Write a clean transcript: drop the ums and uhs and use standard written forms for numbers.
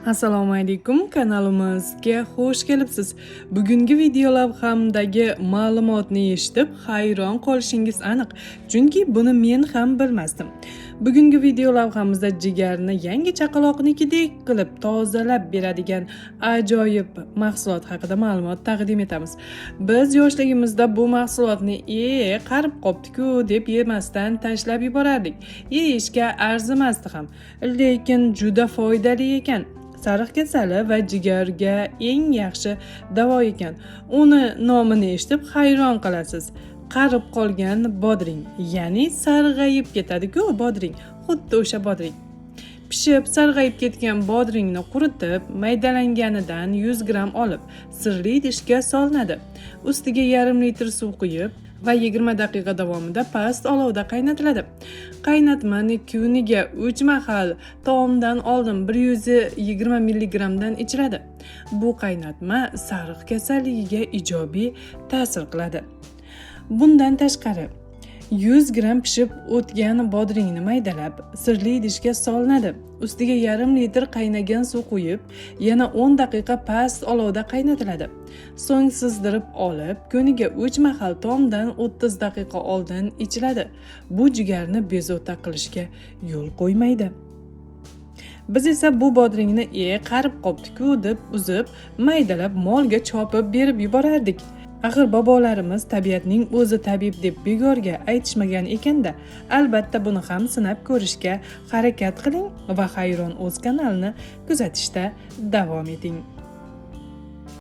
Assalomu alaykum, kanalimizga xush kelibsiz. Bugungi video lavhamdagi ma'lumotni eshitib hayron qolishingiz aniq, chunki buni men ham bilmasdim. Bugungi video lavhamizda jigarni yangi chaqaloqnikidek qilib tozalab beradigan ajoyib mahsulot haqida ma'lumot taqdim etamiz. Biz yoshligimizda bu mahsulotni qarib qopti-ku deb yemasdan tashlab yuborardik. Yeyishga arzimasdi ham, lekin juda foydali ekan. Sariq kasali va jigarga eng yaxshi davo ekan. Uni nomini eshitib hayron qolasiz. Qarib qolgan bodring, ya'ni sarg'ayib ketadi-ku bodring, xuddi o'sha bodring. Pishib sarg'ayib ketgan bodringni quritib, maydalanganidan 100 gramm olib, sirli idishga solinadi. Ustiga yarim litr suv quyib va 20 daqiqa davomida past olovda qaynatiladi. Qaynatmani kuniga 3 mahal taomdan oldin 120 milligramdan ichiladi. Bu qaynatma sariq kasalligiga ijobiy ta'sir qiladi. Bundan tashqari 100 gramm pishib o'tgan bodringni maydalab, sirli idishga solinadi. Ustiga yarim litr qaynagan suv quyib, yana 10 daqiqa past olovda qaynatiladi. So'ng sizdirib olib, kuniga 3 mahal taomdan 30 daqiqa oldin ichiladi. Bu jigarni bezovta qilishga yo'l qo'ymaydi. Biz esa bu bodringni qarib qopti-ku deb uzib, maydalab molga chopib berib yuborardik. Axir bobolarimiz tabiatning o'zi tabib deb bekorga aytishmagan ekanda. Albatta buni ham sinab ko'rishga harakat qiling va Hayron o'z kanalini kuzatishda davom eting.